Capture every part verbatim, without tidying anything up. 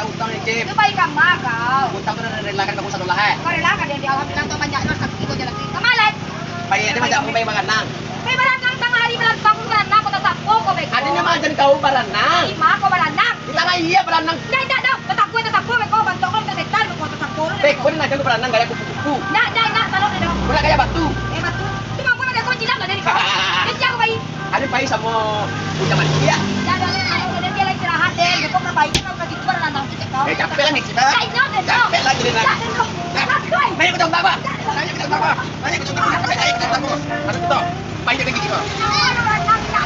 Utang, Cip. Itu baik kama kau. Utang tu dah relakan ka Sadolah, eh? Kau relakan dia, dia alhamdulillah, tu banyak doh sakti kau jalan tu. Kama lai. Baik, dia macam baik baranang. Baik baranang, tangah hari baranang, baranang, kau tak sangko kau beko. Ada nama ajan kau baranang. Ima kau baranang. Kita lah iya baranang. Ndak, ndak, ndak. Kau tak kuat, tak sangko beko, bantok kau minta setan, kau tak sangko lu. Beko, dia nak jago baranang, gaya kupu-kupu. Ndak, ndak, ndak, tolong dia dong. Kau nak gaya batu. Eh, batu. Itu mampu ada kau jilat lah dari kau. Dia siapa baik? Ada pai samo Bujang Manis, ya? Dah, dah, dah, dah, dah, dia lagi istirahat, deh. Dia kok baik, kan, lagi tua, lah, nanti cek kau. Eh, capek lah, Nek, kita. Dah, dah, dah, dah. Capek lah, jadi, dah. Dah, dah, dah. Dah, dah. Nanya ke Tuan Baba. Dah, dah. Nanya ke Tuan Baba. Nanya ke Tuan Baba. Nanya ke Tuan Baba. Nanya ke Tuan Baba. Baik, dia lagi, kita. Dah, dah, dah, dah, dah.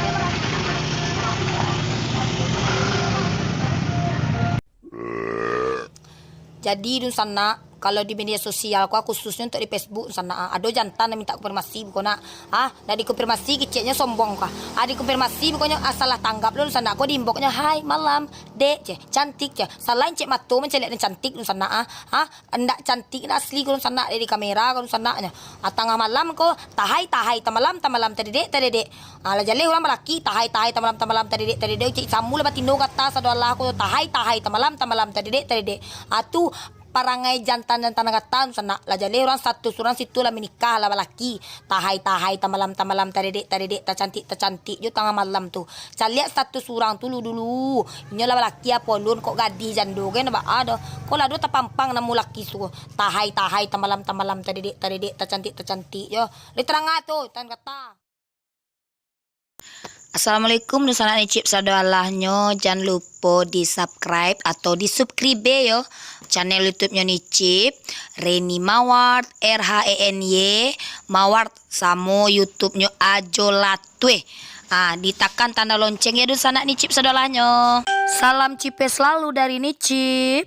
Jadi, dunsanak, kalau di media sosial ko, khususnyo untuak di Facebook, dunsanak, ah, ado jantan nan minta konfirmasi beko nak. Ah, nak dikonfirmasi keceknyo sombong ko. Ah, dikonfirmasi bekonyo, ah, salah tanggap lo, dunsanak, ko di inboxnyo, "Hai, malam, Dek," ceh, "cantik," ceh. Salain cek mato mancaliak nan cantik, dunsanak, ah. Ah, ndak cantik, ndak asli ko, dunsanak, dari kamera ko, dunsanak, nyo. Ah, tangah malam ko, tahai, tahai, tamalam, tamalam, tadedek, tadedek. Ah, lah jaleh urang balaki, tahai, tahai, tamalam, tamalam, tadedek, tadedek, cek samu lah batino gata, Sadolah ko, tahai, tahai, tamalam, tamalam, tadedek, tadedek. Ah, tu parangai jantan-jantan gata, dunsanak. Lah jaleh urang status urang situ lah manikah, lah balaki. Tahai, tahai, tamalam, tamalam, tadedek, tadedek, tacantik, tacantik jo tangah malam tu. Caliak status urang tu lu dulu. Inyo lah balaki apo lun, kok gadih jando gen baa doh. Kok lah do tapampang namo laki tu. Tahai, tahai, tamalam, tamalam, tadedek, tadedek, tacantik, tacantik jo. Lai tarang ah tu, tan kata. Assalamualaikum, dunsanak Nicip sadolahnyo. Jan lupo di-subscribe atau di-subscribe yo channel YouTube-nyo Nicip, Reni Mawar, R H E N Y, Mawar, samo YouTube-nyo Ajo Latue. Ah, ditakan tanda lonceng ya, dunsanak Nicip sadolahnyo. Salam Cipe selalu dari Nicip.